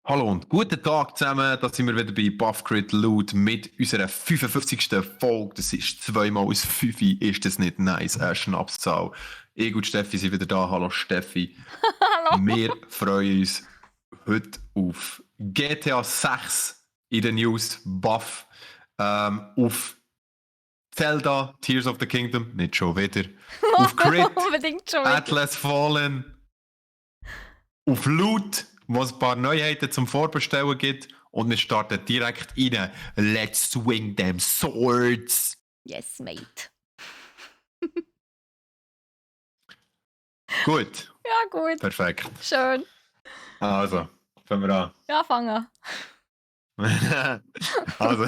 Hallo und guten Tag zusammen, da sind wir wieder bei Buffcrit Loot mit unserer 55. Folge. Das ist 2 mal 5, ist das nicht nice? Eine Schnapszahl. Ich und Steffi sind wieder da. Hallo Steffi. Hallo. Wir freuen uns heute auf GTA 6 in den News, Buff, auf Zelda, Tears of the Kingdom, nicht schon wieder, auf Crit, Unbedingt schon wieder. Atlas Fallen, auf Loot, wo es ein paar Neuheiten zum Vorbestellen gibt. Und wir starten direkt rein. Let's swing them swords. Yes, mate. Gut, Ja, gut. perfekt. Schön. Also, fangen wir an. Ja, fang an. Also,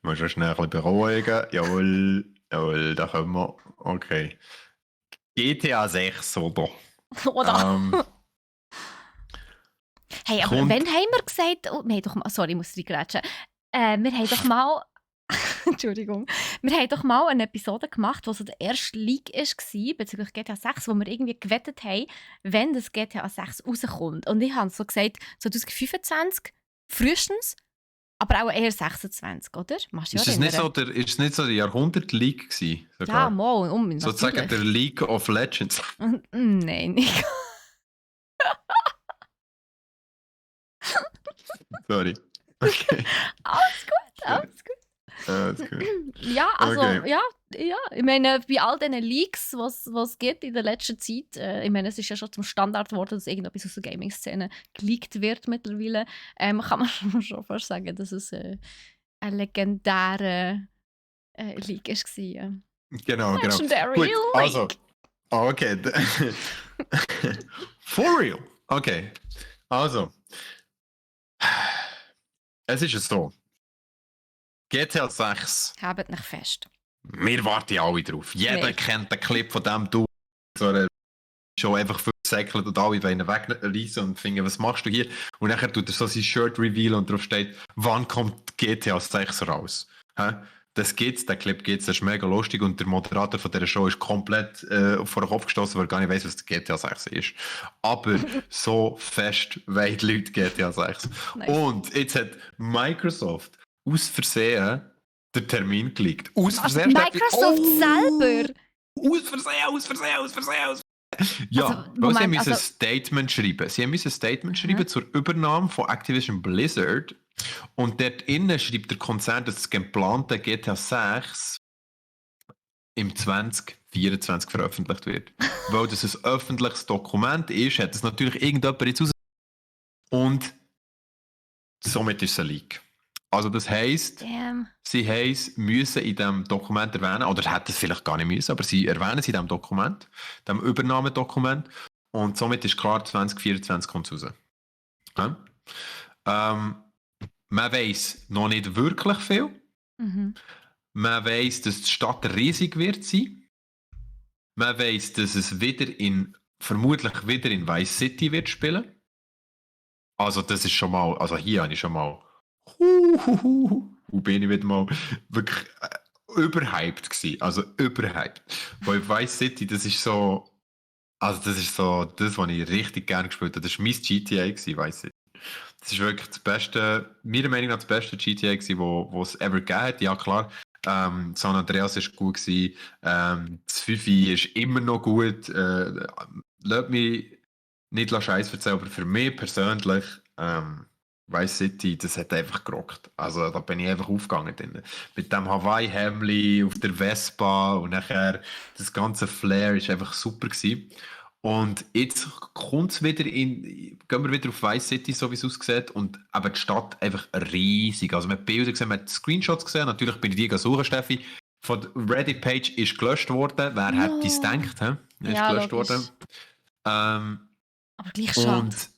muss schon schnell ein bisschen beruhigen. Jawohl, jawohl, da können wir. Okay. GTA 6, oder? Oder? Hey, aber kommt- wann haben wir gesagt... Oh, wir haben doch mal... Sorry, ich muss reingrätschen. Wir haben doch mal... Entschuldigung. Wir haben doch mal eine Episode gemacht, wo so der erste Leak war, bezüglich GTA 6, wo wir irgendwie gewettet haben, wenn das GTA 6 rauskommt. Und ich habe so gesagt, 2025 frühestens, aber auch eher 26, oder? Machst du Ist dich es nicht erinnern? so der Jahrhundert-League gewesen? Ja, Sogar? mal, Sozusagen natürlich. der League of Legends. Nein, nicht. Sorry. Okay. Alles gut, alles gut. Alles gut. Ja, also, Okay. ja, ich meine, bei all diesen Leaks, was es gibt in der letzten Zeit, ich meine, es ist ja schon zum Standard geworden, dass irgendetwas aus der Gaming-Szene geleakt wird mittlerweile, kann man schon fast sagen, dass es ein legendärer Leak war. Genau, genau. Legendary Gut, Leak! also. Okay. For real. Okay. Also. Es ist so. GTA 6. Habt nicht fest. Wir warten alle drauf. Jeder Nee. kennt den Clip von dem Du. So eine schon einfach versäckelt und alle wollen ihn wegreißen und finden, was machst du hier? Und nachher tut er so sein Shirt reveal und drauf steht, wann kommt GTA 6 raus? Hä? Das gibt's, der Clip gibt's, das ist mega lustig und der Moderator von dieser Show ist komplett vor den Kopf gestoßen, weil er gar nicht weiss, was der GTA 6 ist. Aber so fest wollen die Leute GTA 6. Nice. Und jetzt hat Microsoft aus Versehen den Termin geleakt. Aus Also Versehen? Microsoft selber? Aus Versehen. Ja, Also, weil sie Moment, müssen ein also- Statement schreiben. Sie müssen ein Statement schreiben zur Übernahme von Activision Blizzard. Und dort innen schreibt der Konzern, dass das geplante GTA 6 im 2024 veröffentlicht wird. Weil das ein öffentliches Dokument ist, hat es natürlich irgendjemand jetzt raus. Und somit ist es ein Leak. Also das heisst, Damn. sie müssen in diesem Dokument erwähnen, oder hätten es vielleicht gar nicht müssen, aber sie erwähnen es in diesem Dokument, dem Übernahmedokument. Und somit ist klar, 2024 kommt es raus. Ja? Man weiss noch nicht wirklich viel. Mhm. Man weiss, dass die Stadt riesig wird sein. Man weiss, dass es vermutlich wieder in Vice City wird spielen. Also das ist schon mal, also hier habe ich schon mal bin ich wieder mal wirklich überhyped gewesen. Also überhyped. Weil Vice City, das ist so, das, was ich richtig gerne gespielt habe. Das war mein GTA gewesen, Vice City. Das ist wirklich das beste, meiner Meinung nach das beste GTA gewesen, wo es ever gegeben hat. Ja klar, San Andreas ist gut gewesen, das Fifi ist immer noch gut. Lass mich nicht Scheiß erzählen, aber für mich persönlich Vice City, das hat einfach gerockt. Also da bin ich einfach aufgegangen drin. Mit dem Hawaii-Hemli auf der Vespa und nachher das ganze Flair ist einfach super gewesen. Und jetzt gehen wir wieder auf Vice City, so wie es aussieht, und eben die Stadt einfach riesig. Also man hat Bilder gesehen, man hat Screenshots gesehen, natürlich bin ich die suchen, Steffi. Von der Reddit-Page ist gelöscht worden. Wer hätte es gedacht? Ist Ja, gelöscht logisch. worden. Aber gleich schade. Und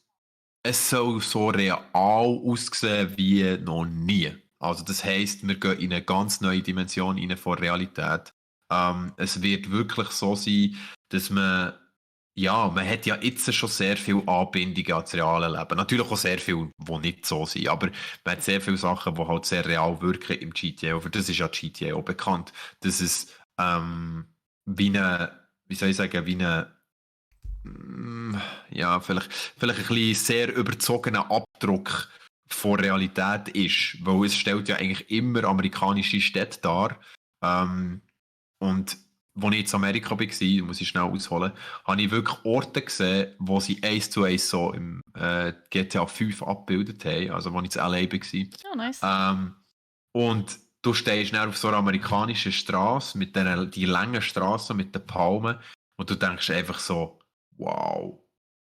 es soll so real aussehen wie noch nie. Also das heisst, wir gehen in eine ganz neue Dimension rein von Realität. Es wird wirklich so sein, dass man hat ja jetzt schon sehr viele Anbindungen ans reale Leben. Natürlich auch sehr viele, die nicht so sind, aber man hat sehr viele Sachen, die halt sehr real wirken im GTA. Für das ist ja GTA auch bekannt, dass es wie eine ja, vielleicht ein bisschen sehr überzogener Abdruck von Realität ist, weil es stellt ja eigentlich immer amerikanische Städte dar. Und als ich in Amerika war, muss ich schnell ausholen, habe ich wirklich Orte gesehen, wo sie eins zu eins so im GTA 5 abgebildet haben, also wo ich in LA Oh, nice. war. Und du stehst dann auf so einer amerikanischen Straße mit die langen Straßen mit den Palmen und du denkst einfach so, wow,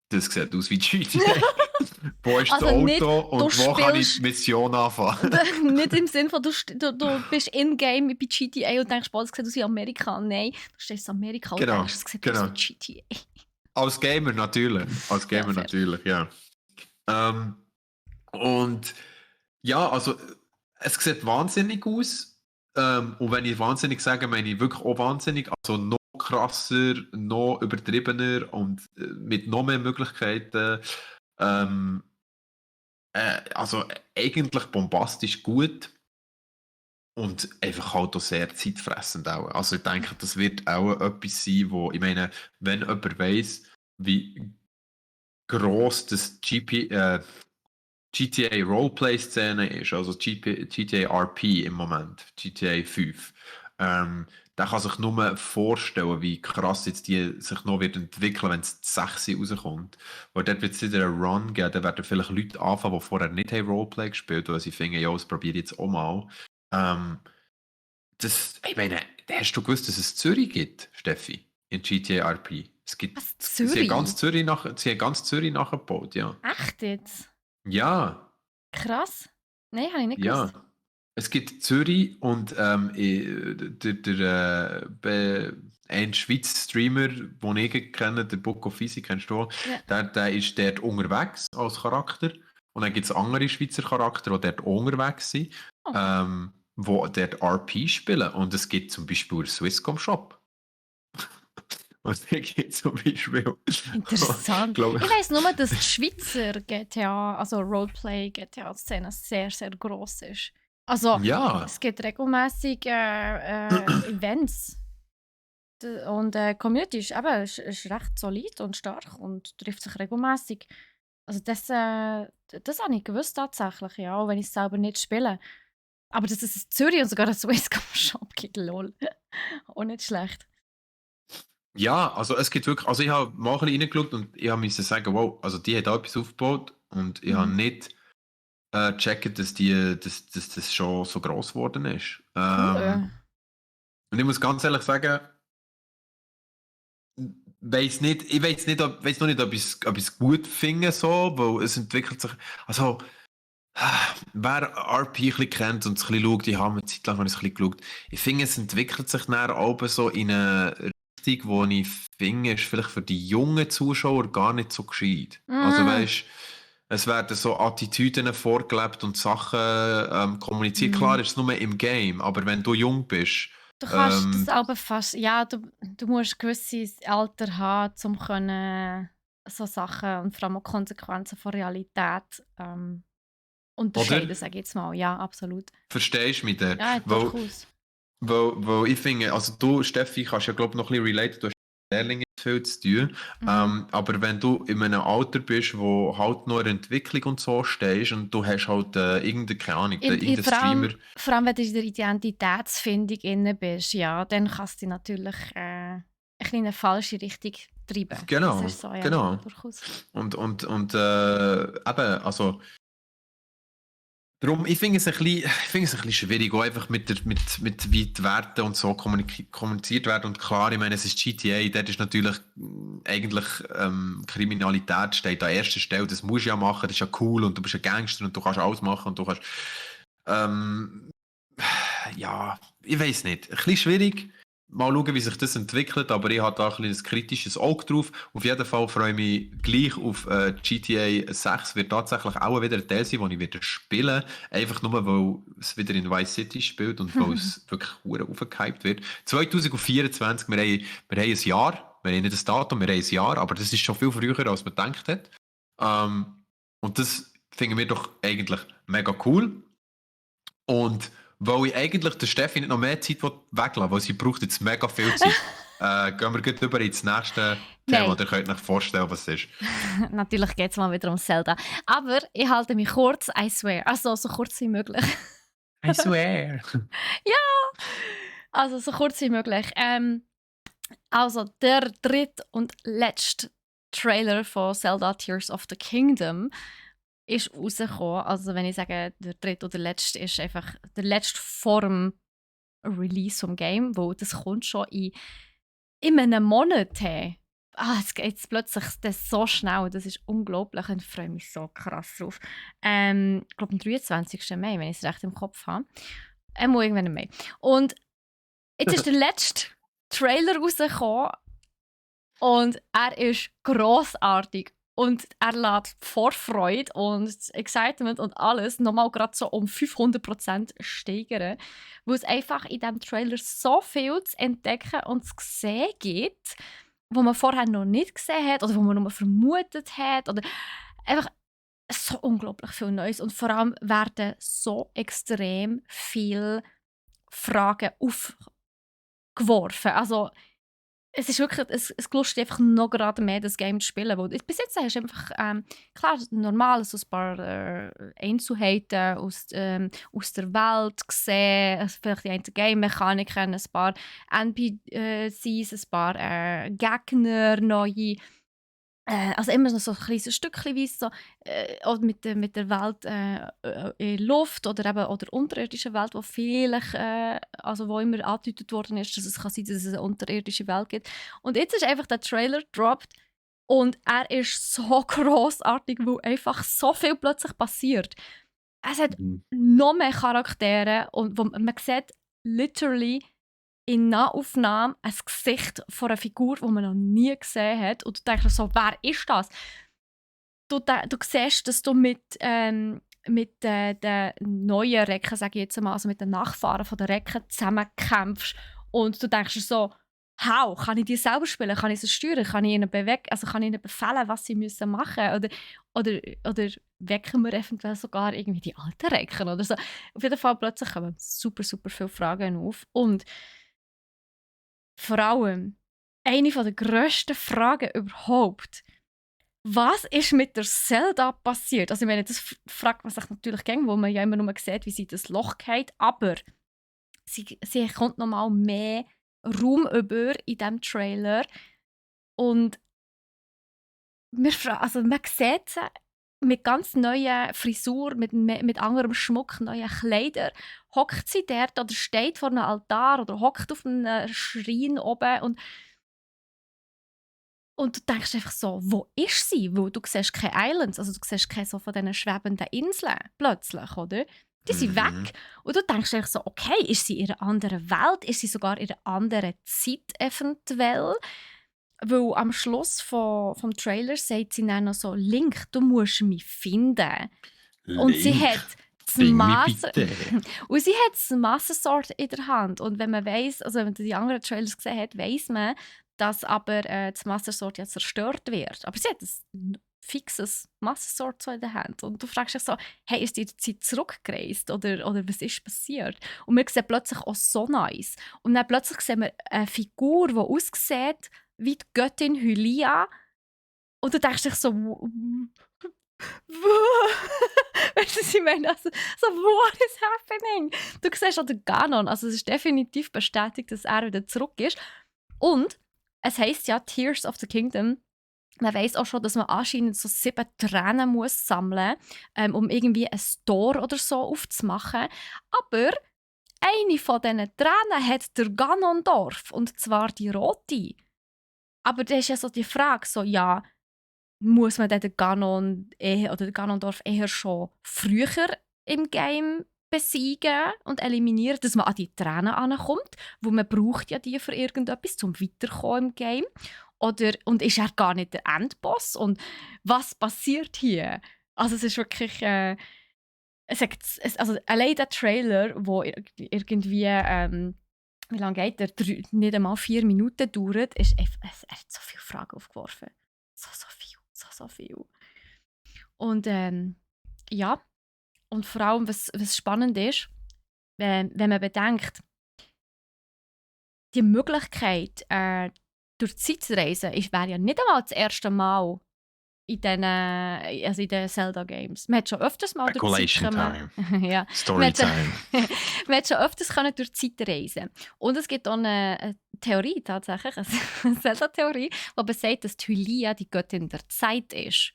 das sieht aus wie GTA. Wo ist das Also nicht, Auto du und wo kann ich die spielst Mission anfangen? nicht im Sinne von, du bist in-game bei GTA und denkst, boah, das sieht aus wie Amerika. Nein, du stehst in Amerika und Genau, denkst, es sieht aus genau. wie GTA. Als Gamer natürlich. Als Ja, Gamer fair. natürlich, ja. Ähm, und ja, also es sieht wahnsinnig aus. Und wenn ich wahnsinnig sage, meine ich wirklich auch wahnsinnig. Also noch krasser, noch übertriebener und mit noch mehr Möglichkeiten. Ähm, also eigentlich bombastisch gut und einfach halt auch sehr zeitfressend auch. Also ich denke, das wird auch etwas sein, wo, ich meine, wenn jemand weiss, wie gross das GTA Roleplay-Szene ist, also GTA RP im Moment, GTA 5, der kann sich nur vorstellen, wie krass jetzt die sich noch wird entwickeln, wenn es 6 rauskommt. Weil dort wird es wieder einen Run geben, da werden vielleicht Leute anfangen, die vorher nicht haben Roleplay gespielt haben, weil sie finden, ja, das probiere ich jetzt auch mal. Ähm, ich meine, hast du gewusst, dass es Zürich gibt, Steffi, in GTA RP? Was, Sie haben Zürich? Sie haben ganz Zürich nachgebaut, ja. Echt jetzt? Ja, Krass. Nein, habe ich nicht gewusst. ja. Es gibt Zürich und ein Schweizer Streamer, den ich kenne, der Book of Easy, kennst du auch, Ja. der ist dort unterwegs als Charakter. Und dann gibt es andere Schweizer Charakter, die dort unterwegs sind, Oh, die dort RP spielen. Und es gibt zum Beispiel einen Swisscom Shop. Und der gibt zum Beispiel. Ich interessant. glaube, Ich weiss nur, dass die Schweizer GTA, also Roleplay-GTA-Szene sehr, sehr gross ist. Also, ja. es gibt regelmäßig Events. Und die Community ist recht solid und stark und trifft sich regelmäßig. Also das habe ich gewusst tatsächlich, ja, auch wenn ich es selber nicht spiele. Aber dass es in Zürich und sogar einen Swisscom-Shop gibt, lol. Auch nicht schlecht. Ja, also es gibt wirklich, also ich habe mal ein bisschen reingeschaut und ich habe müssen sagen, wow, also die hat da etwas aufgebaut und ich habe Mhm. nicht gecheckt, dass das schon so gross geworden ist. Cool. Und ich muss ganz ehrlich sagen, ich weiß noch nicht, ob ich es gut finde, so, weil es entwickelt sich, also wer RP ein bisschen kennt und es ein bisschen schaut, ich habe eine Zeit lang habe ich es ein bisschen geschaut, ich finde, es entwickelt sich dann auch so in eine Richtung, wo ich finde, ist vielleicht für die jungen Zuschauer gar nicht so gescheit. Also Mm. weißt, es werden so Attitüden vorgelebt und Sachen kommuniziert. Klar Mm. ist es nur im Game, aber wenn du jung bist, Du kannst das aber fast, ja, du musst ein gewisses Alter haben, um können so Sachen und vor allem auch Konsequenzen von Realität oder? unterscheiden, sage ich jetzt mal. Ja, absolut. Verstehst du mich da? Ja, durchaus. Weil ich finde, also du, Steffi, kannst ja glaube ich noch ein bisschen relaten, du hast mit Lehrlingen viel zu tun. Mhm. Aber wenn du in einem Alter bist, wo halt noch in der Entwicklung und so stehst und du hast halt irgendeine, keine Ahnung, irgendeinen Streamer. Vor allem, wenn du in der Identitätsfindung inne bist, ja, dann kannst du dich natürlich in eine falsche Richtung treiben. Das Genau, ist so, ja, genau. durchaus. Und eben, also darum, ich finde es ein bisschen schwierig, auch einfach mit wie die Werte und so kommuniziert werden. Und klar, ich meine, es ist GTA, dort ist natürlich eigentlich Kriminalität steht an erster Stelle, das musst du ja machen, das ist ja cool und du bist ein Gangster und du kannst alles machen und du kannst ähm, ja, ich weiß nicht, ein bisschen schwierig. Mal schauen, wie sich das entwickelt, aber ich habe da ein bisschen ein kritisches Auge drauf. Auf jeden Fall freue ich mich gleich auf GTA 6. Wird tatsächlich auch wieder ein Teil sein, den ich wieder spielen. Einfach nur, weil es wieder in Vice City spielt und weil es wirklich hure aufgehypt wird. 2024, wir haben ein Jahr. Wir haben nicht ein Datum, wir haben ein Jahr, aber das ist schon viel früher, als man gedacht hat. Und das finden wir doch eigentlich mega cool. Und weil ich eigentlich der Steffi nicht noch mehr Zeit weglassen will, weil sie braucht jetzt mega viel Zeit. Gehen wir gleich über ins nächste Thema. Nein, Ihr könnt euch vorstellen, was es ist. natürlich geht es mal wieder um Zelda. Aber ich halte mich kurz, I swear. Also so kurz wie möglich. I swear. Ja, also so kurz wie möglich. Also der dritte und letzte Trailer von Zelda Tears of the Kingdom ist rausgekommen. Also wenn ich sage, der dritte oder letzte ist einfach der letzte vor dem Release vom Game, wo das kommt schon in einem Monat. Hey. Es geht jetzt plötzlich das so schnell, das ist unglaublich und ich freue mich so krass drauf. Ich glaube am 23. Mai, wenn ich es recht im Kopf habe. Irgendwann im Mai. Und jetzt ist der letzte Trailer rausgekommen und er ist grossartig. Und er lässt Vorfreude und Excitement und alles nochmal gerade so um 500% steigern. Weil es einfach in diesem Trailer so viel zu entdecken und zu sehen gibt, was man vorher noch nicht gesehen hat oder wo man nur vermutet hat. Oder einfach so unglaublich viel Neues. Und vor allem werden so extrem viele Fragen aufgeworfen. Also, es ist wirklich, es gelustet einfach noch gerade mehr, das Game zu spielen. Weil bis jetzt hast du einfach, klar, normal so ein paar Einzelheiten aus der Welt gesehen, also vielleicht die eine Game-Mechaniken, ein paar NPCs, ein paar Gegner, neue. Also immer noch so ein kleines Stückchenweise so, oder mit der Welt in Luft oder eben oder unterirdischen Welt, wo vielleicht, also wo immer angedeutet worden ist, dass es kann sein, dass es eine unterirdische Welt gibt. Und jetzt ist einfach der Trailer gedroppt und er ist so grossartig, weil einfach so viel plötzlich passiert. Es hat Mhm. noch mehr Charaktere und man sieht literally in Nahaufnahme ein Gesicht von einer Figur, die man noch nie gesehen hat. Und du denkst so, wer ist das? Du siehst, dass du mit den neuen Recken, sage ich jetzt mal, also mit den Nachfahren von den Recken zusammenkämpfst. Und du denkst dir so, how? Kann ich die selber spielen? Kann ich sie steuern? Kann ich ihnen bewegen? Also kann ich ihnen befehlen, was sie müssen machen müssen? Oder wecken wir eventuell sogar irgendwie die alten Recken oder so? Auf jeden Fall plötzlich kommen super, super viele Fragen auf. Und vor allem, eine der grössten Fragen überhaupt. Was ist mit der Zelda passiert? Also ich meine, das fragt man sich natürlich gerne, wo man ja immer nur sieht, wie sie das Loch geht, aber sie kommt nochmal mehr Raum über in diesem Trailer und also man sieht sie mit ganz neuen Frisur, mit anderem Schmuck, neuen Kleidern, hockt sie dort oder steht vor einem Altar oder hockt auf einem Schrein oben und du denkst einfach so, wo ist sie? Weil du siehst keine Islands, also du siehst keine so von diesen schwebenden Inseln plötzlich, oder? Die sind Mhm. weg. Und du denkst einfach so, okay, ist sie in einer anderen Welt? Ist sie sogar in einer anderen Zeit eventuell? Weil am Schluss vom Trailer sagt sie dann noch so, Link, du musst mich finden. Und sie Link, hat das bring mich Master bitte. und sie hat das Master Sword in der Hand. Und wenn man weiss, also wenn man die anderen Trailers gesehen hat, weiss man, dass aber das Master Sword ja zerstört wird. Aber sie hat ein fixes Master Sword so in der Hand. Und du fragst dich so, hey, ist die in der Zeit zurückgereist? Oder was ist passiert? Und wir sehen plötzlich auch so nice. Und dann plötzlich sehen wir eine Figur, die aussieht wie die Göttin Hylia. Und du denkst dich so, weißt du, was ich meine? Also, so, what is happening? Du siehst auch den Ganon. Also, es ist definitiv bestätigt, dass er wieder zurück ist. Und es heisst ja Tears of the Kingdom. Man weiss auch schon, dass man anscheinend so 7 Tränen muss sammeln muss, um irgendwie ein Tor oder so aufzumachen. Aber eine von diesen Tränen hat der Ganondorf. Und zwar die rote. Aber da ist ja so die Frage, so, ja, muss man dann den Ganon oder den Ganondorf eher schon früher im Game besiegen und eliminieren, dass man an die Tränen ankommt, wo man braucht ja die für irgendetwas, zum weiterkommen im Game. Und ist er gar nicht der Endboss? Und was passiert hier? Also es ist wirklich, also allein der Trailer, wo irgendwie, wie lange geht der? Nicht einmal 4 Minuten dauert, er hat so viele Fragen aufgeworfen. So viel, so viel. Und ja, und vor allem, was spannend ist, wenn man bedenkt, die Möglichkeit, durch die Zeit zu reisen, wäre ja nicht einmal das erste Mal in den Zelda-Games. Man hat schon öfters mal durch die Zeit Speculation können, time. ja, man Story hat schon, time. man hat schon öfters können durch die Zeit reisen. Und es gibt auch eine Theorie tatsächlich, eine Zelda-Theorie, die besagt, dass die Hylia die Göttin der Zeit ist.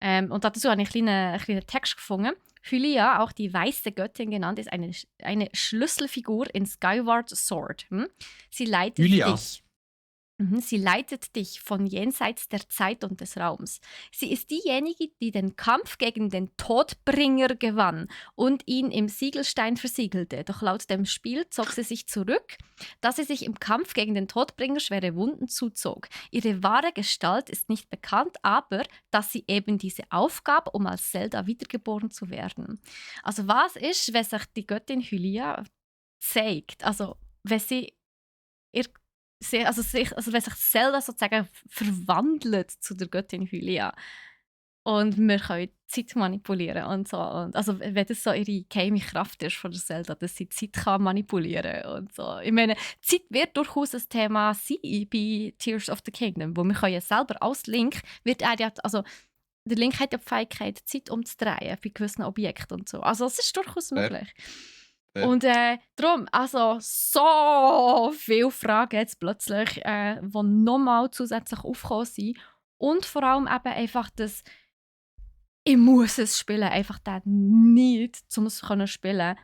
Und dazu habe ich einen kleinen Text gefunden. Hylia, auch die weiße Göttin genannt, ist eine Schlüsselfigur in Skyward Sword. Sie leitet Hylia. dich. Sie leitet dich von jenseits der Zeit und des Raums. Sie ist diejenige, die den Kampf gegen den Todbringer gewann und ihn im Siegelstein versiegelte. Doch laut dem Spiel zog sie sich zurück, da sie sich im Kampf gegen den Todbringer schwere Wunden zuzog. Ihre wahre Gestalt ist nicht bekannt, aber dass sie eben diese aufgab, um als Zelda wiedergeboren zu werden. Also was ist, wenn sich die Göttin Hylia zeigt? Also wenn sie wenn sich Zelda sozusagen verwandelt zu der Göttin Hylia. Und wir können die Zeit manipulieren und so. Und also wenn das so ihre geheime Kraft ist von der Zelda, dass sie die Zeit kann manipulieren und so. Ich meine, Zeit wird durchaus ein Thema sein bei Tears of the Kingdom, wo wir können ja selber als Link, also der Link hat ja die Fähigkeit, Zeit umzudrehen bei gewissen Objekten und so. Also es ist durchaus möglich. Und darum, also so viele Fragen jetzt plötzlich, die nochmal zusätzlich aufgekommen sind. Und vor allem eben einfach das, ich muss es spielen, einfach der Need, um es zu spielen,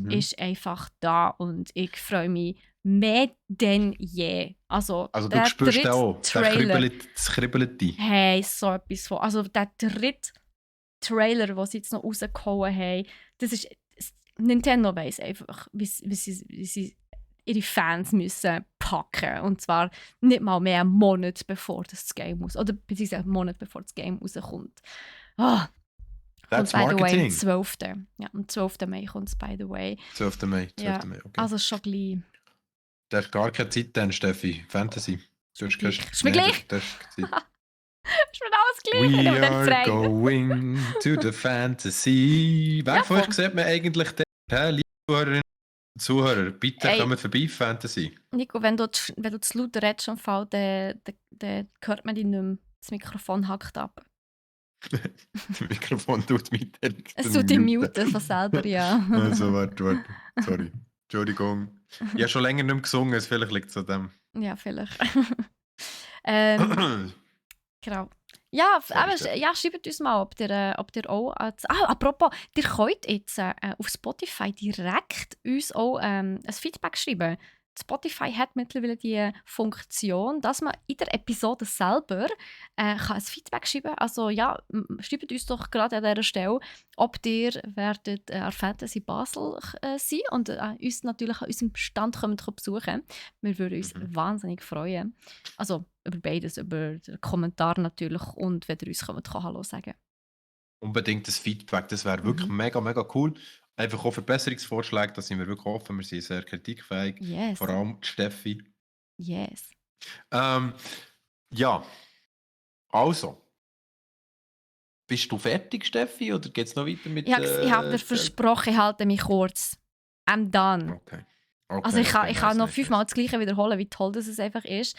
ist einfach da. Und ich freue mich mehr denn je. Also du der spürst dritte auch, Trailer. das kribbelt dich. Hey, so etwas von. Also der dritte Trailer, den sie jetzt noch rausgehauen haben, das ist... Nintendo weiss einfach, wie sie ihre Fans müssen packen. Und zwar nicht mal mehr einen Monat bevor das Game oder beziehungsweise einen Monat bevor das Game rauskommt. Ah, That's by the way, am marketing. 12. Ja, am 12. Mai kommt es, by the way. 12. Mai, 12. Ja, Mai, okay. also schon gleich. Du hast gar keine Zeit dann, Steffi. Fantasy. Du hast keine... Ist mir gleich? Du hast keine Zeit. Ist mir alles gleich, wenn ich We dann are frei. going to the fantasy. Wer Ja, von euch voll. sieht man eigentlich den? Liebe Zuhörerinnen und Zuhörer, bitte Ey. kommt vorbei, Fantasy. Nico, wenn du zu laut redest im Fall, dann hört man dich nicht mehr. Das Mikrofon hackt ab. Das Mikrofon tut mich direkt Es tut dich muten von selber, ja. Also, warte. Sorry. Entschuldigung. Ich habe schon länger nicht mehr gesungen, vielleicht liegt es an dem. Ja, vielleicht. Genau. Ja, Sorry, schreibt uns mal, ob ihr auch... apropos, ihr könnt jetzt auf Spotify direkt uns auch ein Feedback schreiben. Spotify hat mittlerweile die Funktion, dass man in der Episode selber kann ein Feedback schreiben kann. Also ja, schreibt uns doch gerade an dieser Stelle, ob ihr werdet an Fantasy Basel sein und uns natürlich an unserem Stand besuchen. Wir würden uns wahnsinnig freuen. Also über beides, über den Kommentar natürlich und wenn ihr uns Hallo sagen. Unbedingt das Feedback, das wäre wirklich mega, mega cool. Einfach auch Verbesserungsvorschläge, da sind wir wirklich offen, wir sind sehr kritikfähig. Yes. Vor allem die Steffi. Yes. Ja, also. Bist du fertig, Steffi, oder geht es noch weiter mit... Ich habe dir versprochen, ich halte mich kurz. I'm done. Okay, Also ich kann noch nice. 5-mal das Gleiche wiederholen, wie toll das es einfach ist.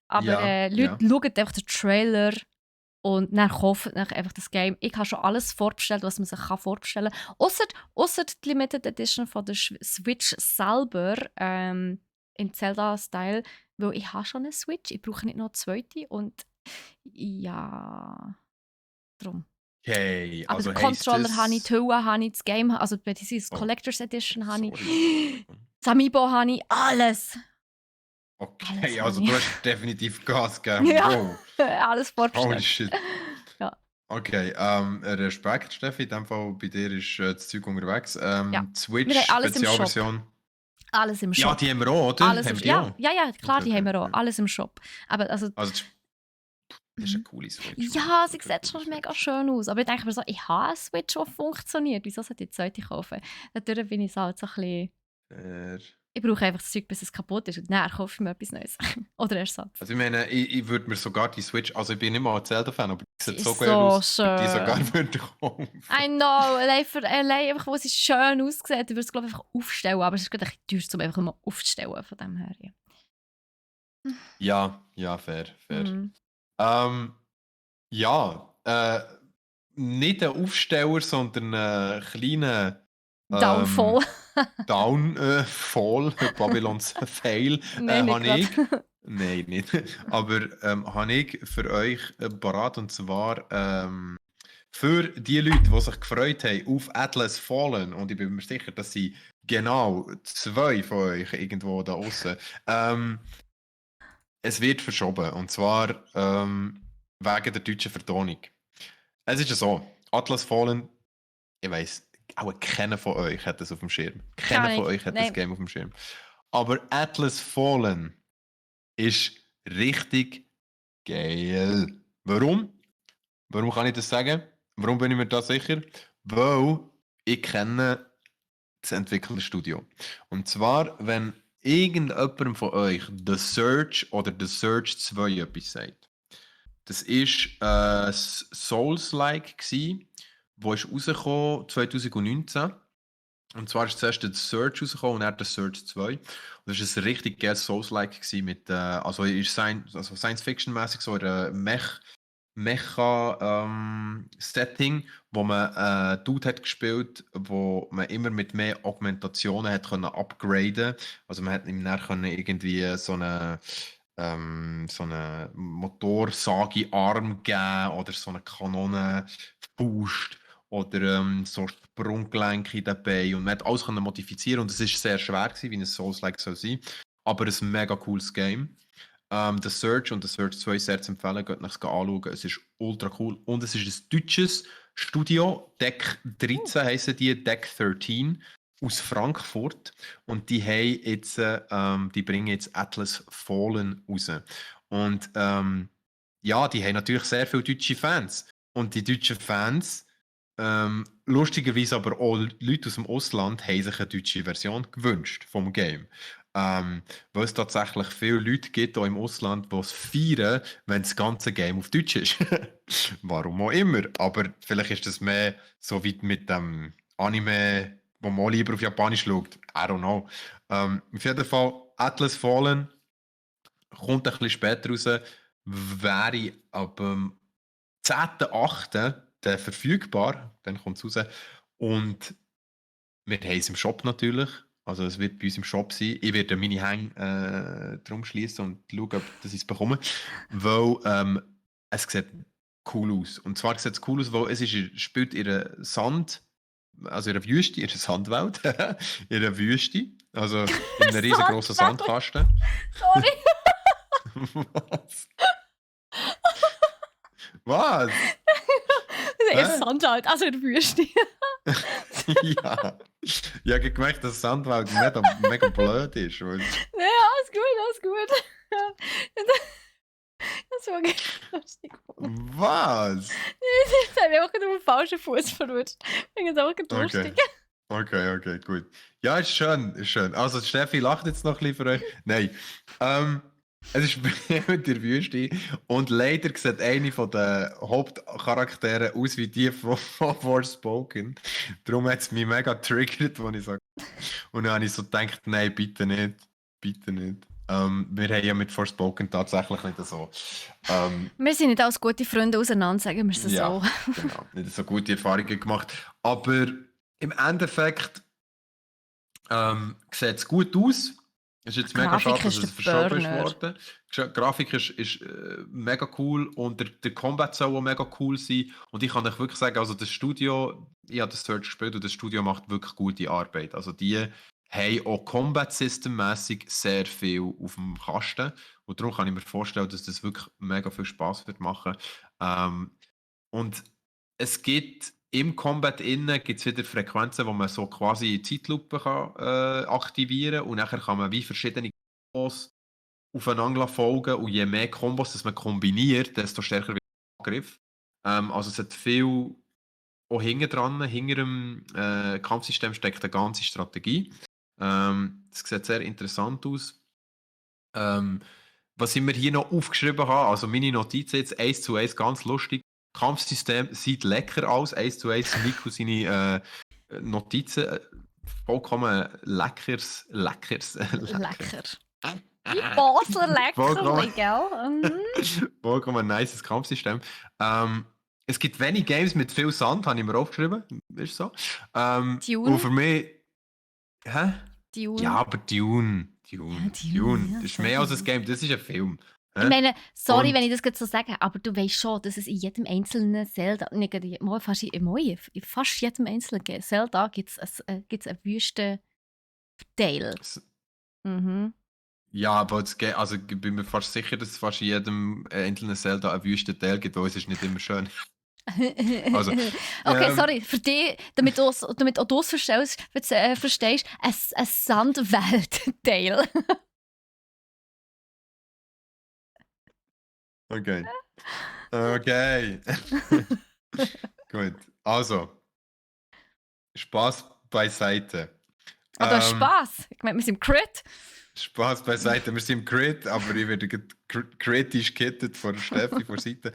Aber Ja, Leute, schaut einfach den Trailer und dann kauft euch einfach das Game. Ich habe schon alles vorbestellt, was man sich vorbestellen kann. Ausser die Limited Edition von der Switch selber im Zelda-Style. Weil ich habe schon eine Switch, ich brauche nicht noch eine zweite. Und ja, darum. Okay, Aber also den Controller das... habe ich, die Hülle habe ich, das Game, also die Collector's Edition habe ich, Sorry. das Amiibo habe ich, alles. Okay, Alles also habe du ich. hast definitiv Gas gegeben. Ja. Wow. Alles vorbestellt. Holy shit. Ja. Okay, Respekt, Steffi. In dem Fall bei dir ist das Zeug unterwegs. Ja. Switch Wir haben alles im Shop. Spezialversion. Alles im Shop. Ja, die haben wir auch, oder? Alles Haben im wir die auch? ja, klar, Okay, die haben wir auch. ja. Alles im Shop. Aber also Also das ist eine coole Switch. ja, sie sieht schon mega schön aus. Aber ich denke mir so, ich habe eine Switch, die funktioniert. Wieso sollte ich die zweite kaufen? Natürlich bin ich so halt so ein bisschen... Ich brauche einfach das Zeug, bis es kaputt ist und dann kaufe ich mir etwas Neues. Oder Ersatz. Also ich meine, ich würde mir sogar die Switch, also ich bin nicht mal ein Zelda-Fan, aber die Sie sieht so ist geil so aus, ich würde die sogar schön. würde kaufen. I know, allein einfach, wo sie schön aussieht, ich würde es glaube ich einfach aufstellen, aber es ist gerade ein bisschen teuer, um einfach mal aufzustellen, von dem her. Ja, ja, fair, fair. Mm. Ja, nicht ein Aufsteller, sondern ein kleiner Downfall. Downfall, Babylons Fail, Nein, nicht habe gerade. ich. Nein, nicht. Aber habe ich für euch parat, und zwar für die Leute, die sich gefreut haben auf Atlas Fallen, und ich bin mir sicher, dass sie genau 2 von euch irgendwo da außen. Es wird verschoben, und zwar wegen der deutschen Vertonung. Es ist ja so, Atlas Fallen, ich weiss, auch keiner von euch hat das auf dem Schirm. Keiner Keine von Ahnung. euch hat das Nein. Game auf dem Schirm. Aber Atlas Fallen ist richtig geil. Warum? Warum kann ich das sagen? Warum bin ich mir da sicher? Weil ich kenne das Entwicklerstudio. Und zwar, wenn irgendjemandem von euch The Search oder The Search 2 etwas sagt. Das ist Souls-like gsi, wo ist rausgekommen 2019. Und zwar ist zuerst der Search rausgekommen und dann der Search 2. Und das war ein richtig geiles Souls-like mit, also ist Science-Fiction-mäßig so ein Mecha-Setting, wo man Dude hat gespielt, wo man immer mit mehr Augmentationen hat können upgraden. Also man hat ihm dann können irgendwie so eine Motorsage-Arm geben oder so eine Kanone-Faust oder so Sprunggelenke dabei, und man hat alles können modifizieren, und es ist sehr schwer gewesen, wie ein Souls-like soll sein, aber ein mega cooles Game. The Search und The Search 2 sehr zu empfehlen, geht nachher anschauen, es ist ultra cool, und es ist ein deutsches Studio, Deck 13 heissen die, Deck 13 aus Frankfurt, und die haben jetzt, die bringen jetzt Atlas Fallen raus. Und ja, die haben natürlich sehr viele deutsche Fans, und die deutschen Fans, lustigerweise aber auch Leute aus dem Ausland, haben sich eine deutsche Version gewünscht vom Game. Weil es tatsächlich viele Leute gibt auch im Ausland, die es feiern, wenn das ganze Game auf Deutsch ist. Warum auch immer. Aber vielleicht ist das mehr so wie mit dem Anime, wo man auch lieber auf Japanisch schaut. I don't know. Auf jeden Fall, Atlas Fallen kommt ein bisschen später raus, wäre ab dem 10.8. dann verfügbar. Dann kommt es raus. Und wir haben es im Shop natürlich. Also es wird bei uns im Shop sein. Ich werde meine Hänge drum schließen und schauen, ob das ich es bekomme. Weil es sieht cool aus. Und zwar sieht es cool aus, weil es ist, spielt in einer Sand, also in einer Wüste, in einer Sandwelt, in einer Wüste. Also in einem riesengroßen Sandwelt. Sandkasten. Sorry. Was? Was? Es Hä? ist Sandwald, also in der Wüste. Ja. Ich habe gemerkt, dass Sandwelt mega, mega blöd ist. Weil Ja, alles gut, alles gut. Das war ganz lustig. was? Jetzt habe ich auch gerade auf den falschen Fuß verrutscht. Ich finde es auch ganz Okay. lustig. Okay, gut. Ja, ist schön, ist schön. Also Steffi lacht jetzt noch ein bisschen für euch. Nein. Es ist mit der Wüste, und leider sieht eine von den Hauptcharakteren aus wie die von Forspoken. Darum hat es mich mega triggert, als ich so. Und dann habe ich so gedacht, nein, bitte nicht. Bitte nicht. Wir haben ja mit Forspoken tatsächlich nicht so. Wir sind nicht als gute Freunde auseinander, sagen wir es Ja, so. genau. Nicht so gute Erfahrungen gemacht. Aber im Endeffekt sieht es gut aus. Es ist jetzt mega Grafik schade, dass ist es der verschoben ist Burner. worden. Die Grafik ist mega cool, und der Combat soll auch mega cool sein. Und ich kann euch wirklich sagen, also das Studio, ich habe das Search gespielt, und das Studio macht wirklich gute Arbeit. Also die haben auch Combat System-mässig sehr viel auf dem Kasten. Und darum kann ich mir vorstellen, dass das wirklich mega viel Spaß wird machen. Und es gibt im Combat innen gibt's wieder Frequenzen, wo man so quasi Zeitlupe kann, aktivieren, und nachher kann man wie verschiedene Kombos aufeinander folgen, und je mehr Kombos das man kombiniert, desto stärker wird der Angriff. Also es hat viel auch hinten dran, hinter dem Kampfsystem steckt eine ganze Strategie. Das sieht sehr interessant aus. Ähm, was ich mir hier noch aufgeschrieben habe, also meine Notizen jetzt 1:1, ganz lustig. Kampfsystem sieht lecker aus, 1:1. Nico seine Notizen, vollkommen leckers, lecker. Lecker. Die Basler Vollkommen, Leckerli, gell? Mhm. vollkommen nices Kampfsystem. Es gibt wenig Games mit viel Sand, habe ich mir aufgeschrieben. Ist so. Und für Dune. mich. Hä? Ja, Dune. aber Dune. Ja, Dune. Dune, Dune. ja, Das ist sehr mehr als ein gut. Game, das ist ein Film. Ich Hä? meine, sorry, wenn Und ich das gerade so sage, aber du weißt schon, dass es in jedem einzelnen Zelda, nicht gerade mal fast in fast jedem einzelnen Zelda gibt es einen Wüstenteil. s- Mhm. ja, aber also, ich bin mir fast sicher, dass es fast in jedem einzelnen Zelda einen Wüstenteil gibt, weil es ist nicht immer schön. Also, Okay, ähm, sorry, für dich, damit auch du es verstehst, ein Sandwelt-Teil. okay. Okay. Gut. Also, Spaß beiseite. Ah, du hast Ähm, Spass. Ich meine, wir sind im Crit. Spaß beiseite. Wir sind im Crit, aber ich werde kritisch gekittet von Steffi von Seite.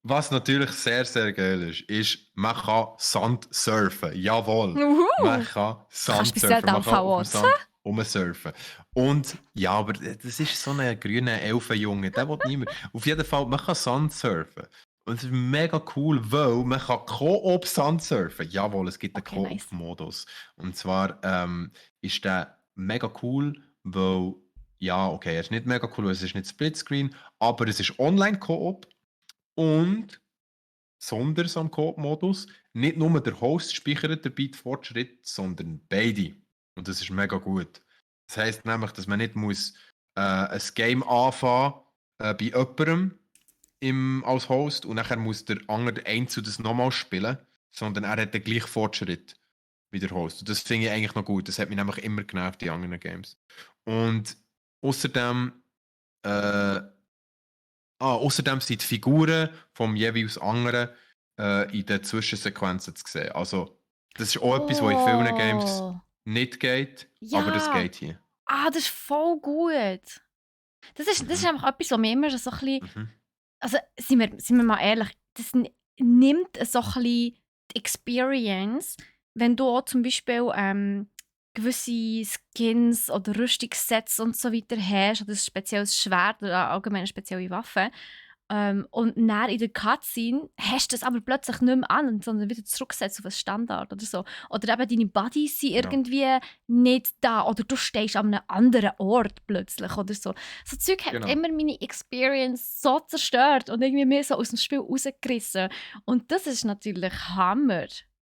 Was natürlich sehr, sehr geil ist, man kann Sand surfen. Jawohl. Man Uhu. kann Du kannst Sand bei surfen. Zelda Man am kann auf dem VOZ. Sand rumsurfen. Und ja, aber das ist so ein grüner Elfenjunge. Der will niemand. Auf jeden Fall, man kann Sand surfen. Und es ist mega cool, weil man kann Koop Sand surfen. Jawohl, es gibt einen Okay, nice. Koop-Modus. Und zwar ist der mega cool, weil, ja, okay, er ist nicht mega cool, weil es ist nicht Splitscreen, aber es ist Online-Koop. Und besonders am Coop-Modus, nicht nur der Host speichert dabei den Fortschritt, sondern beide. Und das ist mega gut. Das heisst nämlich, dass man nicht muss, ein Game anfangen bei jemandem als Host und nachher muss der andere einzeln das nochmal spielen, sondern er hat den gleichen Fortschritt wie der Host. Und das finde ich eigentlich noch gut. Das hat mich nämlich immer genervt, die anderen Games. Und außerdem äh, außerdem sind die Figuren vom jeweils anderen in den Zwischensequenzen zu sehen. Also, das ist auch etwas, was in vielen Games Oh. nicht geht, aber das Ja. geht hier. Ah, das ist voll gut. Das ist Mhm. einfach etwas, was mir immer so ein bisschen. Mhm. Also, sind wir mal ehrlich, das nimmt so ein bisschen die Experience, wenn du auch zum Beispiel gewisse Skins oder Rüstungssets und so weiter hast, oder ein spezielles Schwert oder allgemein eine spezielle Waffe. Und dann in der Cutscene hast du das aber plötzlich nicht mehr an, sondern wieder zurückgesetzt auf ein Standard oder so. Oder eben deine Buddies sind Genau. irgendwie nicht da oder du stehst an einem anderen Ort plötzlich oder so. So Zeug hat Genau. immer meine Experience so zerstört und irgendwie mir so aus dem Spiel rausgerissen. Und das ist natürlich Hammer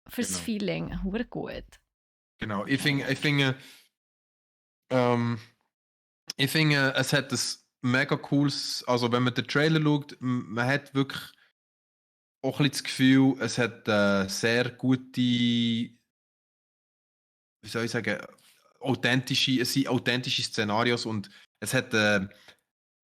fürs Genau. Feeling. Hure gut. Genau. Okay. Ähm, ich finde, es hat ein mega cooles, also wenn man den Trailer schaut, man hat wirklich auch ein bisschen das Gefühl, es hat sehr gute, wie soll ich sagen, es sind authentische Szenarios und es hat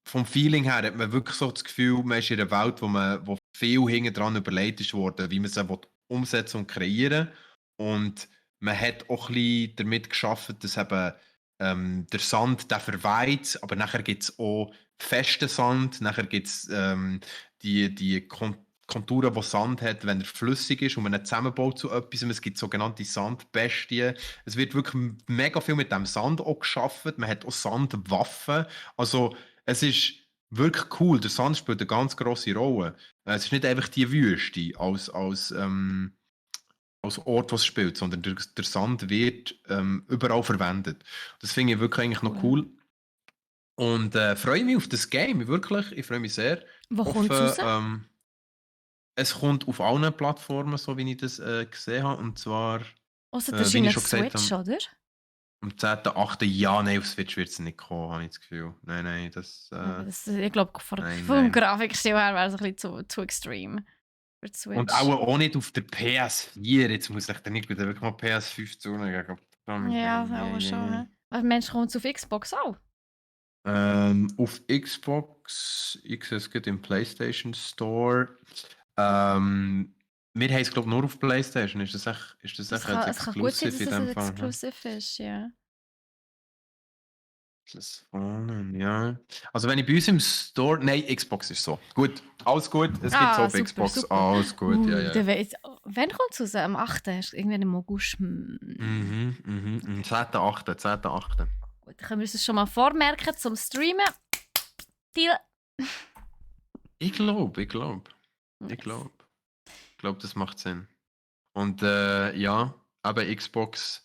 vom Feeling her hat man wirklich so das Gefühl, man ist in einer Welt, wo viel hinten dran überlegt ist worden, wie man sie umsetzen und kreieren. Und man hat auch ein bisschen damit geschafft, dass eben der Sand, der verweiht, aber nachher gibt es auch festen Sand, nachher gibt es die Konturen, die Sand hat, wenn er flüssig ist und man ihn zusammenbaut zu etwas. Es gibt sogenannte Sandbestien. Es wird wirklich mega viel mit dem Sand auch geschafft. Man hat auch Sandwaffen. Also es ist wirklich cool. Der Sand spielt eine ganz grosse Rolle. Es ist nicht einfach die Wüste als Ort, was es spielt, sondern der Sand wird überall verwendet. Das finde ich wirklich eigentlich noch Cool. cool. Und freue mich auf das Game, wirklich. Ich freue mich sehr. Wo kommt es Hoffe, raus? es kommt auf allen Plattformen, so wie ich das gesehen habe. Und zwar, Ausser wie ich wahrscheinlich schon gesagt Switch, habe, oder? am 10.8. Ja, nein, auf Switch wird es nicht kommen, habe ich das Gefühl. Nein, nein, Ich glaube, nein, vom nein. Grafikstil her wäre es ein bisschen zu extrem für die Und Switch. auch nicht auf der PS4. Jetzt muss ich dann nicht wieder wirklich mal PS5 zulegen. Ja, auch schon. Hä? Was Mensch, kommt es auf Xbox auch? Auf Xbox, ich sehe es geht im PlayStation Store. Ähm, wir haben es, glaube ich, nur auf PlayStation. Ist das echt ein Es kann gut sein, Exclusive dass in es ein dem Fall? Ja? Exclusive ist, ja. Atlas Fallen, ja. Also wenn ich bei uns im Store... Nein, Xbox ist so. Gut, alles gut. Es gibt so Ah, auf super, Xbox. super. Alles gut, ja, ja. Der weiss, wann kommt es raus? Am 8. Irgendwann im August. Mhm, 10.8., 10.8. Gut, dann können wir uns das schon mal vormerken zum Streamen. Deal. Ich glaube. Ich glaube, Nice. das macht Sinn. Und ja, aber Xbox...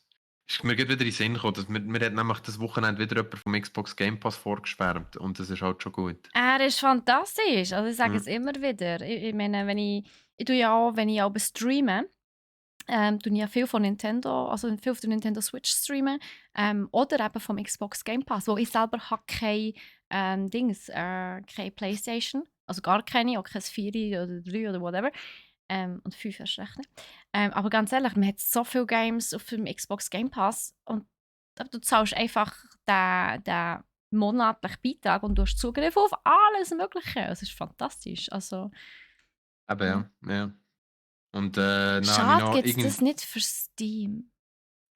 Ist mir gerade wieder in den Sinn gekommen, dass mir hat nämlich das Wochenende wieder jemand vom Xbox Game Pass vorgeschwärmt und das ist halt schon gut. Er ist fantastisch. Also ich sage Mhm. es immer wieder. Ich meine, ich tue ja auch, wenn ich auch streame, tue ich ja viel von Nintendo, also viel auf der Nintendo Switch streamen. Oder eben vom Xbox Game Pass, wo ich selber habe keine Playstation. Also gar keine, auch kein 4 oder 3 oder whatever. Und 5 erst recht nicht. Aber ganz ehrlich, man hat so viele Games auf dem Xbox Game Pass und du zahlst einfach den monatlichen Beitrag und du hast Zugriff auf alles Mögliche. Es ist fantastisch. Also, Aber ja. ja. Und dann habe ich Schade noch gibt es das nicht für Steam.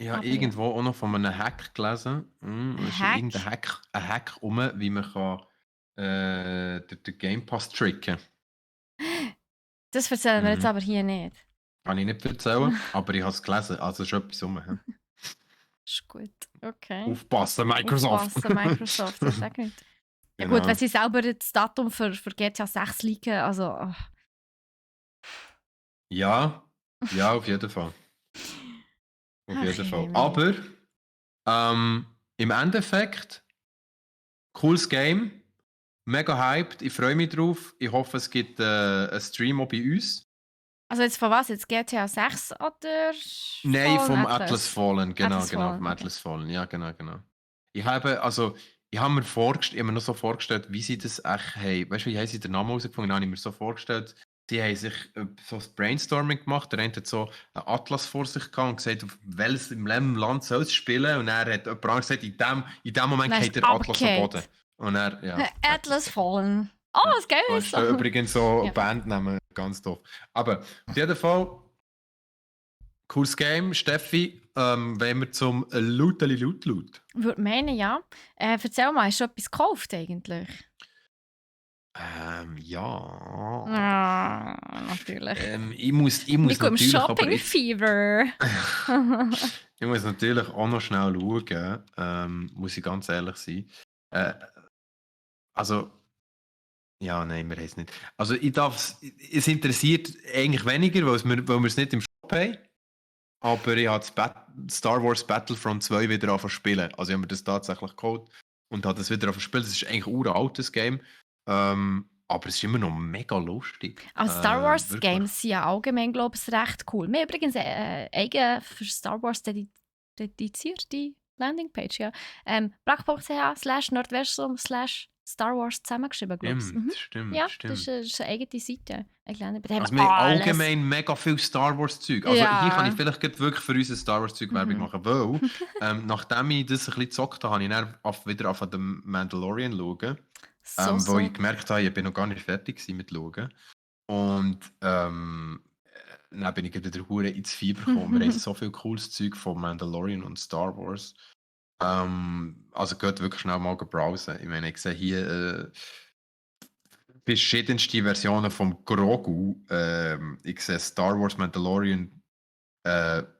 ja, Aber ja. irgendwo auch noch von einem Hack gelesen. Ein Es ist irgendein Hack? Hack rum, wie man kann, den Game Pass tricken. Das erzählen wir jetzt Mhm. aber hier nicht. Kann ich nicht erzählen, aber ich habe es gelesen. Also ist etwas rum. Ja. Ist gut. Okay. Aufpassen, Microsoft! Aufpassen, Microsoft, ich sage nicht. Ja gut, wenn Genau. sie selber das Datum für GTA 6 liegen, also... Ja, ja, auf jeden Fall. Auf Ach, jeden je, Fall. mei. Aber im Endeffekt, cooles Game. Mega hyped. Ich freue mich drauf. Ich hoffe, es gibt einen Stream auch bei uns. Also jetzt von was? Jetzt GTA 6 oder Nein, Fallen vom Atlas Atlas? Fallen, genau, Atlas genau, vom Fallen, okay. Atlas Fallen, ja, genau. Ich habe, ich habe mir noch so vorgestellt, wie sie das echt haben. Weißt du, wie haben sie den Namen herausgefunden? Dann habe ich mir so vorgestellt, sie haben sich so ein Brainstorming gemacht. Der eine hat so einen Atlas vor sich gehabt und gesagt, auf welches im Land soll es spielen. Und er hat jemand anderes gesagt, in dem Moment Dann ist geht der Atlas am Boden. abgehakt. Und er, ja, Atlas Atlas. Fallen. Oh, Ja. was geil Da ist. stehen übrigens so Ja. Bandnamen, ganz doof. Aber auf jeden Fall, cooles Game, Steffi. Wenn wir zum Looteli Loot. Würde meinen, ja. Erzähl mal, hast du etwas gekauft eigentlich? Ja. Ah, natürlich. Ich muss Nico im natürlich, aber jetzt, Shopping-Fever. ich muss natürlich auch noch schnell schauen, muss ich ganz ehrlich sein. Also, ja, nein, wir haben es nicht. Also, es interessiert eigentlich weniger, weil wir es nicht im Shop haben. Aber ich habe Star Wars Battlefront 2 wieder angefangen zu spielen. Also ich habe mir das tatsächlich geholt und habe das wieder angefangen zu spielen. Das ist eigentlich ein uraltes Game. Aber es ist immer noch mega lustig. Aber Star Wars Wirklich. Games sind ja allgemein, glaube ich, recht cool. Wir haben übrigens eigen für Star Wars dedizierte Landingpage, ja. brack.ch/nordversum/Star Wars zusammengeschrieben, glaube ich. Ja, das ist eine eigene Seite. Eine Landingpage. Da Also haben wir wir haben alles. allgemein mega viel Star Wars Zeug. Also hier kann ich Ja. vielleicht gerade wirklich für unser Star Wars Zeug Werbung machen, weil nachdem ich das ein bisschen gezockt habe, habe ich dann wieder auf den Mandalorian schauen. Wo ich gemerkt habe, ich bin noch gar nicht fertig gewesen mit schauen. Und dann bin ich wieder hure ins Fieber gekommen. Wir haben so viel cooles Zeug von Mandalorian und Star Wars. Also geht wirklich schnell mal browsen. Ich meine, ich sehe hier verschiedenste Versionen vom Grogu. Ich sehe Star Wars Mandalorian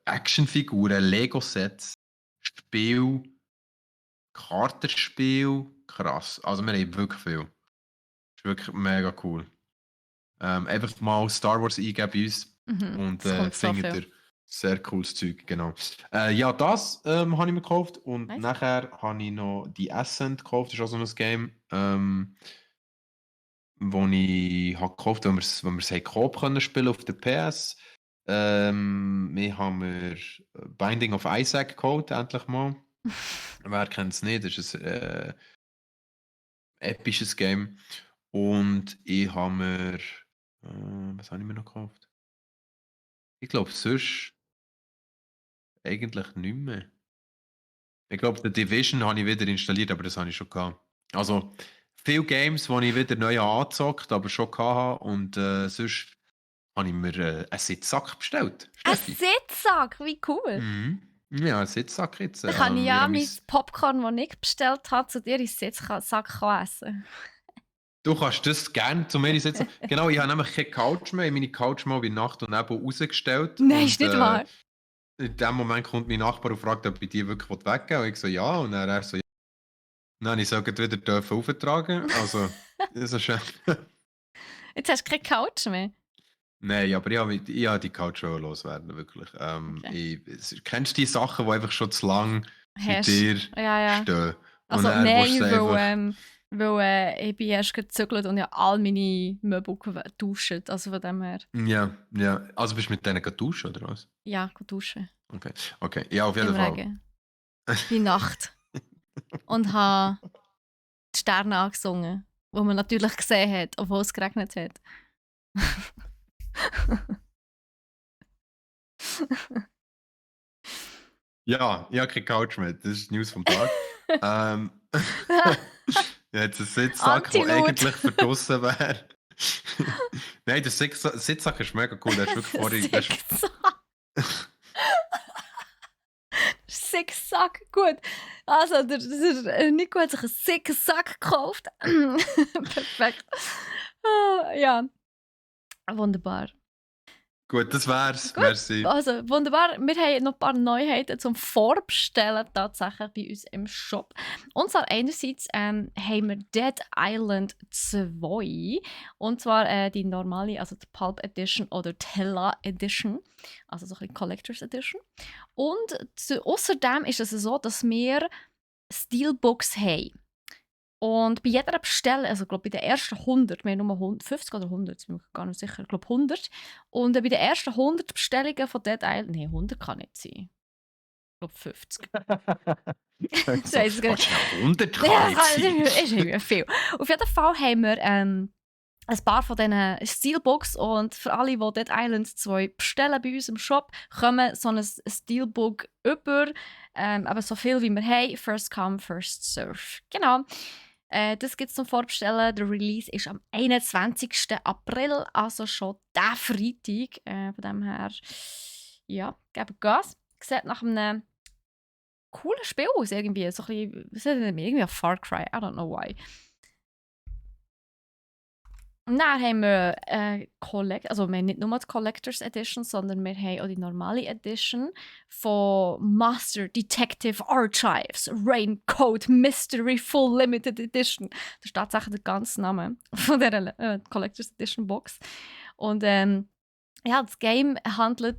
Actionfiguren, Lego-Sets, Spiel, Kartenspiel. Krass. Also wir haben wirklich viel. Ist wirklich mega cool. Einfach mal Star Wars eingeben bei uns und Es kommt so findet viel. ihr sehr cooles Zeug, genau. Ja, das habe ich mir gekauft und Nice. nachher habe ich noch die Ascent gekauft. Das ist auch so ein Game, wo ich habe gekauft, wenn wir es Coop können spielen auf der PS. Wir haben Binding of Isaac gekauft, endlich mal. Wer kennt es nicht? Das ist ein episches Game. Und ich habe mir was habe ich mir noch gekauft? Ich glaube, sonst eigentlich nicht mehr. Ich glaube, The Division habe ich wieder installiert, aber das habe ich schon gehabt. Also, viele Games, die ich wieder neu angezockt aber schon hatte. Und sonst habe ich mir einen Sitzsack bestellt, Ein Steffi. Sitzsack, wie cool. Mhm. Ja, einen Sitzsack jetzt. Dann kann ich Ich ja habe mein Popcorn, das ich bestellt habe, zu dir ins Sitzsack essen. Du kannst das gerne zu mir sitzen. Genau, ich habe nämlich keine Couch mehr. Ich habe meine Couch mal bei Nacht und Nebel rausgestellt. Nein, ist Und nicht wahr. in dem Moment kommt mein Nachbar und fragt, ob ich die wirklich weggeben will. Und ich so, ja. Und dann er so, ja. Dann habe ich so gleich wieder dürfen auftragen. Also, das ist schön. Jetzt hast du keine Couch mehr. Nein, aber ich habe die Couch schon loswerden, wirklich. Okay. Kennst du die Sachen, die einfach schon zu lang bei Hast dir Ja, ja. stehen? Und Also dann willst du nein, sie einfach... ich bin erst gezügelt und ja all meine Möbel getauscht. Also von dem her, Ja, ja. Also bist du mit denen duschen, oder was? ja, duschen. Okay, okay. Ja, auf jeden Im Fall. Regen. Bei Nacht. Und habe die Sterne angesungen, wo man natürlich gesehen hat, obwohl es geregnet hat. Ja, ich habe keine Couch mehr. Das ist die News vom Tag. ähm, jetzt ein Sitzsack, der Anti-Laut. eigentlich für draussen wäre. Nein, der Sitzsack ist mega cool. Der ist wirklich vorhin... der ist- Sicksack. Sicksack, gut. Also, der Nico hat sich einen Sicksack gekauft. Perfekt. Ja, wunderbar. Gut, das wär's. Gut, Merci. also wunderbar. Wir haben noch ein paar Neuheiten zum Vorbestellen tatsächlich bei uns im Shop. Und zwar einerseits haben wir Dead Island 2. Und zwar die normale, also die Pulp Edition oder Tella Edition. Also so ein bisschen Collector's Edition. Und außerdem ist es so, dass wir Steelbooks haben. Und bei jeder Bestellung, also ich glaube bei den ersten 100, wir haben nur 50 oder 100, ich bin mir gar nicht sicher, ich glaube 100. Und bei den ersten 100 Bestellungen von Dead Island, nein, 100 kann nicht sein. Ich glaube 50. So, Weiss ich gar nicht. schnell 100 Ja, kann das nicht sein. ist irgendwie viel. Auf jeden Fall haben wir ein paar von diesen Steelbooks und für alle, die Dead Island 2 bestellen bei uns im Shop, kommen so ein Steelbook über, aber so viel wie wir haben, first come, first serve. Genau. Das gibt es zum Vorbestellen. Der Release ist am 21. April, also schon der Freitag. Von dem her, ja, geben Gas. Sieht nach einem coolen Spiel aus, irgendwie. So ein bisschen, was ist das? Irgendwie ein Far Cry, I don't know why. Und dann haben wir also wir haben nicht nur die Collector's Edition, sondern wir haben auch die normale Edition von Master Detective Archives Raincoat Mystery Full Limited Edition. Das ist tatsächlich der ganze Name von dieser Collector's Edition Box. Und ja, das Game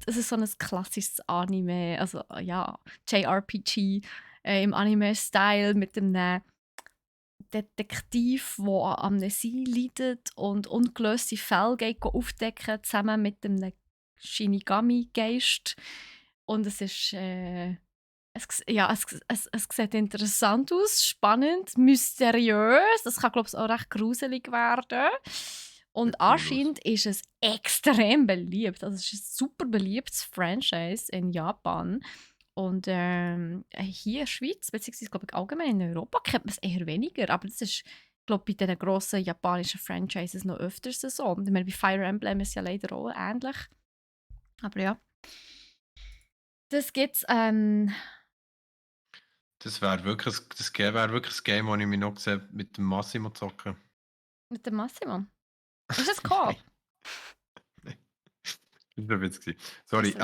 es ist so ein klassisches Anime, also ja, JRPG im Anime-Style mit einem Detektiv, der an Amnesie leidet und ungelöste Fälle aufdecken, zusammen mit einem Shinigami-Geist. Und es ist, es sieht interessant aus, spannend, mysteriös. Das kann, glaube ich, auch recht gruselig werden. Und anscheinend ist es extrem beliebt. Also es ist ein super beliebtes Franchise in Japan. Und hier in der Schweiz, beziehungsweise glaube ich allgemein in Europa, kennt man es eher weniger. Aber das ist, glaube ich, bei diesen grossen japanischen Franchises noch öfters so. Ich meine, bei Fire Emblem ist es ja leider auch ähnlich. Aber ja. Das gibt's. Das wäre wirklich, wär wirklich ein Game, das ich mich noch sehe, mit dem Massimo zocken. Mit dem Massimo. Ist das Coop? Nein. Das war ein Witz gewesen. Sorry.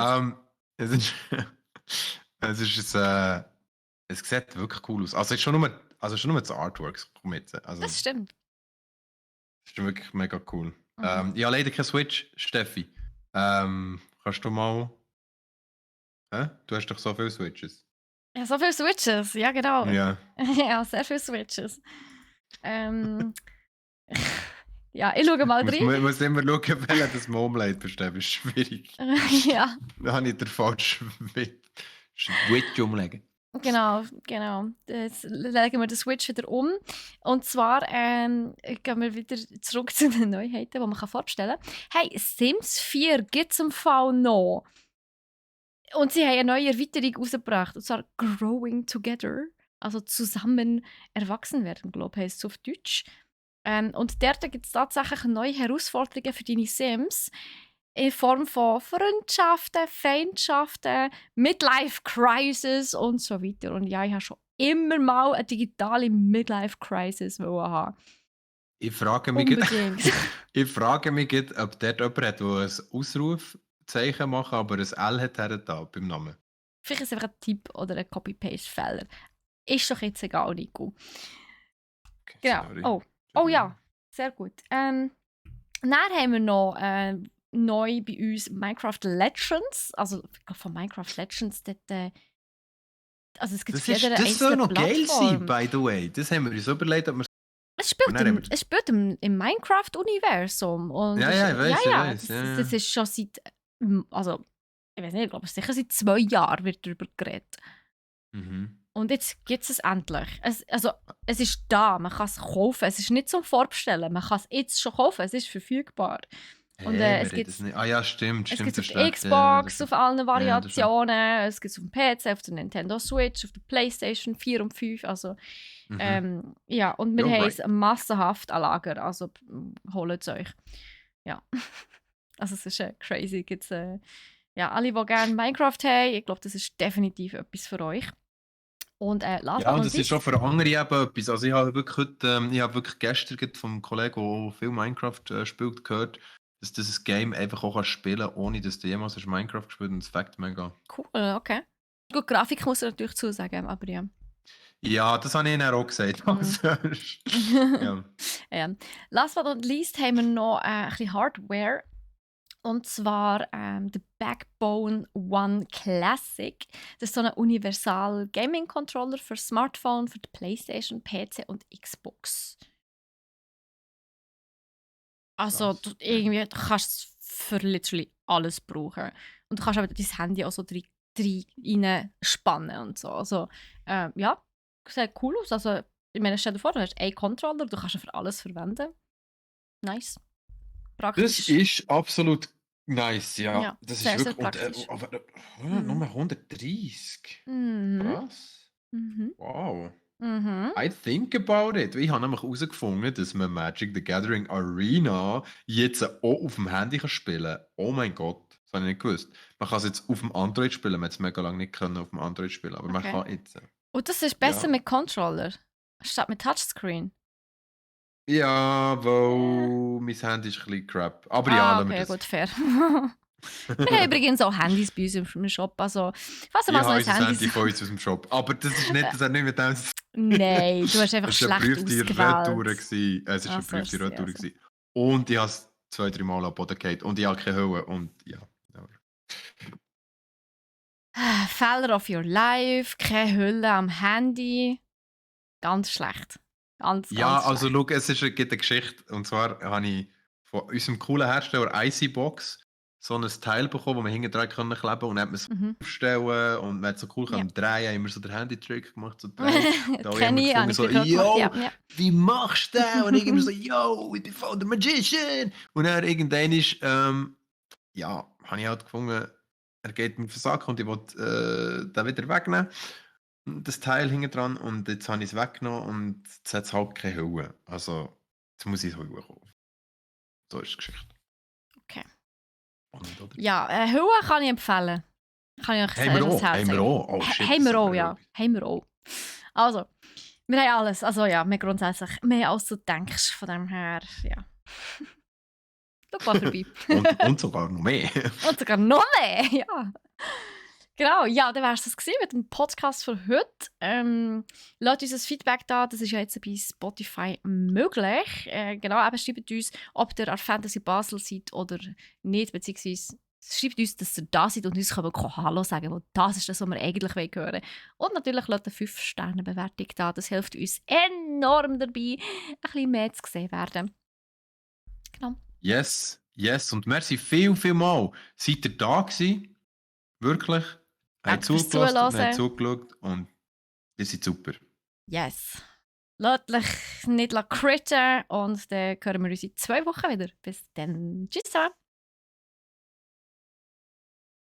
Es ist, es sieht wirklich cool aus. Also, schon nur das Artwork. Komm jetzt. Also, Das stimmt. das ist wirklich mega cool. Mhm. Ich habe leider keinen Switch, Steffi. Kannst du mal. Hä? Du hast doch so viele Switches. Ja, so viele Switches. Ja, genau. Ja. Ja, sehr viele Switches. Ja, ich schaue mal Ich rein. muss immer schauen, welcher das Momlate bestimmt. Das ist schwierig. Ja, Da habe ich den falschen Switch umlegen. genau. Jetzt legen wir den Switch wieder um. Und zwar gehen wir wieder zurück zu den Neuheiten, die man vorbestellen kann. Hey, Sims 4 gibt es im Fall noch. Und sie haben eine neue Erweiterung rausgebracht. Und zwar Growing Together. Also zusammen erwachsen werden, glaube ich, heisst es auf Deutsch. Und dort gibt es tatsächlich neue Herausforderungen für deine Sims. in Form von Freundschaften, Feindschaften, Midlife-Crisis und so weiter. Und ja, ich habe schon immer mal eine digitale Midlife-Crisis haben. Ich frage mich, Unbedingt. ich frage mich, ob dort jemand hat, der ein Ausrufzeichen machen, aber ein L hat er da beim Namen. Vielleicht ist es einfach ein Tipp oder ein Copy-Paste-Fehler. Ist doch jetzt egal, Nico. Okay, Genau. sorry. Oh ja, sehr gut. Dann haben wir noch neu bei uns Minecraft Legends. Also ich glaub, von Minecraft Legends, dort, also es gibt Das, auf jeder das soll einzelnen noch geil sein, Plattform. by the way. Das haben wir uns so überlegt, ob wir Es Und dann haben wir- spielt im Minecraft-Universum. Und Ja, ja, ich weiss, ich weiss, das, ja, das ja. ist schon seit, also ich weiß nicht, ich glaube sicher seit 2 Jahren wird darüber geredet. Mhm. Und jetzt gibt es endlich. Es ist da, man kann es kaufen. Es ist nicht zum Vorbestellen, man kann es jetzt schon kaufen, es ist verfügbar. Und Hey, es wir gibt reden es nicht. Ah ja, stimmt, es stimmt, gibt's auf das der ist recht. Ja, Xbox, auf allen das ist recht. Variationen, es gibt es auf dem PC, auf der Nintendo Switch, auf der Playstation 4 und 5. Also, ja, und wir You're haben right. es massenhaft an Lager, also holt es euch. Ja, also es ist crazy. Gibt's, ja, alle, die gerne Minecraft haben, ich glaube, das ist definitiv etwas für euch. Und last Ja, but und not das ist schon least, für andere eben etwas. Also ich habe wirklich heute, ich habe wirklich gestern gerade vom Kollegen, der viel Minecraft spielt, gehört, dass das ein Game einfach auch spielen kann, ohne dass du jemals hast Minecraft gespielt hast. Und das fängt mega. cool, okay. Gut, Grafik muss ich natürlich zusagen, aber ja. Ja, das habe ich ihnen auch gesagt. Also, ja. Last but not least haben wir noch ein bisschen Hardware. Und zwar der Backbone One Classic. Das ist so ein Universal Gaming Controller für Smartphone, für die PlayStation, PC und Xbox. Also Krass, irgendwie du kannst es für literally alles brauchen. Und du kannst aber dein Handy auch so rein spannen und so. Also ja, sieht cool aus. Also ich meine, stell dir vor, du hast einen Controller, du kannst ihn für alles verwenden. Nice. Das Praktisch. ist absolut nice, ja. Ja, Das sehr, ist sehr wirklich. praktisch. Aber Mhm. nur 130. Mhm. Krass. Mhm. Wow. Mhm. I think about it. Ich habe nämlich herausgefunden, dass man Magic the Gathering Arena jetzt auch auf dem Handy kann spielen kann. Oh mein Gott, das habe ich nicht gewusst. Man kann es jetzt auf dem Android spielen. Man hat es mega lange nicht können auf dem Android spielen, aber man Okay. kann jetzt. Und das ist besser Ja. mit Controller, statt mit Touchscreen. Ja, weil mein Handy ist ein bisschen crap. Aber ja, lassen wir okay, das. gut, fair. Wir haben übrigens auch Handys bei uns im Shop. Also, falls ihr Ich mal so habe ein unser Handy Handy von uns aus dem Shop. Aber das ist nicht, das hat nicht mit dem zu Nein, du hast einfach Es war eine schlecht geprüfte ausgewählt. Retour. Es war eine Ach so, geprüfte ist Retour. also. Und ich habe es 2-3 Mal am Boden gehabt. Und ich habe keine Höhe. Und ja. Fehler of your life, keine Hülle am Handy. Ganz schlecht. Ganz, Ja, ganz also schlecht. schau, gibt eine Geschichte. Und zwar habe ich von unserem coolen Hersteller Icybox so ein Teil bekommen, wo man hinten dran kleben konnte. Und dann hat man es Mhm. aufstellen und man hat so cool Ja. drehen, immer so den Handy-Trick gemacht, so drehen. Da habe ich immer Kenny, habe gefunden, ich so, gerade yo, gemacht, ja. wie machst du das? Und ich immer so, yo, ich bin voll der Magician. Und dann irgendwann ist, ja, habe ich halt gefunden, er geht mir auf den Sack und ich wollte den wieder wegnehmen. Das Teil hinten dran und jetzt habe ich es weggenommen und jetzt hat es halt keine Hülle. Also, jetzt muss ich es Hülle kaufen. So ist die Geschichte. Okay. Spannend, oder? Ja, Hülle kann ich empfehlen. Kann ich euch Haben wir ans auch, Herz haben wir legen. auch. Oh shit, Haben das wir auch, haben ja. Haben wir auch. Also, wir haben alles. Also ja, wir grundsätzlich mehr als du denkst. Von dem her, ja. Schau mal vorbei. und sogar noch mehr. Und sogar noch mehr, ja. Genau, ja, dann wär's das gewesen mit dem Podcast für heute. Lasst uns ein Feedback da, das ist ja jetzt bei Spotify möglich. Genau, eben schreibt uns, ob ihr an Fantasy Basel seid oder nicht, beziehungsweise schreibt uns, dass ihr da seid und uns können wir Hallo sagen, weil das ist das, was wir eigentlich hören wollen. Und natürlich lasst eine 5-Sterne-Bewertung da, das hilft uns enorm dabei, ein bisschen mehr zu gesehen werden. Genau. Yes, yes. Und merci viel mal. Seid ihr da gewesen? Wirklich? Habt Danke fürs zugelassen und habt Zuhören. zugeschaut und ihr seid super. Yes. Lasst euch nicht critten und dann hören wir uns in 2 Wochen wieder. Bis dann. Tschüss zusammen.